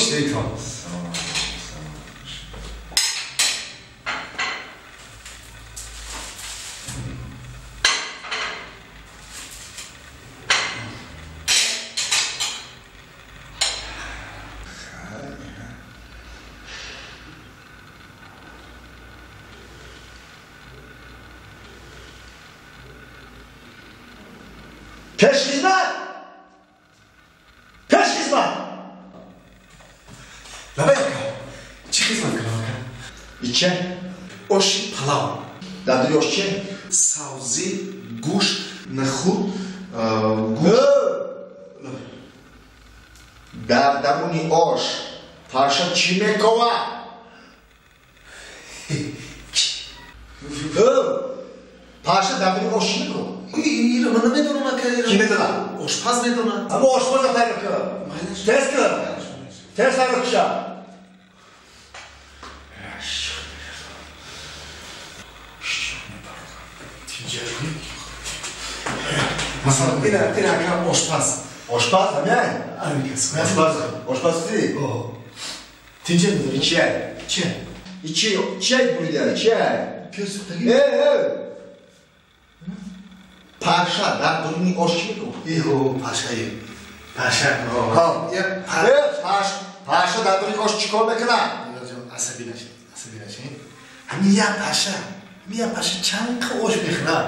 иштаитон. Пешхизмат! Пешхизмат! Лабай ака, чӣ хизмат кунам, ака? Иче? Оши палав. Дар дури ош че? Савзӣ, гӯшт, нахуд, гӯшт. Дар даруни ош паша чӣ мекова? Паша дар дури ош чӣ мекова? Ира ман намедонам, ака. Кӣ медонад? Ошпаз медонад. Аммо ошпаза тайёр кун. Тез кун. Тез тайёр куша. Масалан, ина, ака, ошпаз. Ошпаз ҳамяй? Амикас. Ошпаз. Ошпаз ти? Тинҷа медонӣ? Иче. Че? Иче, чай бурида, чай. Пиёз сӯхтагӣ? Э, э. Паша дар дуруни ош чӣ мекунад? Иҳо, пашаи. Паша. Ҳа. Э, паша дар дуруни ош чӣ кор мекунад? Ҷон, асабӣ нашед, асабӣ нашед. Ҳамин як паша, ҳамин як паша чанд қа ош мехӯрад?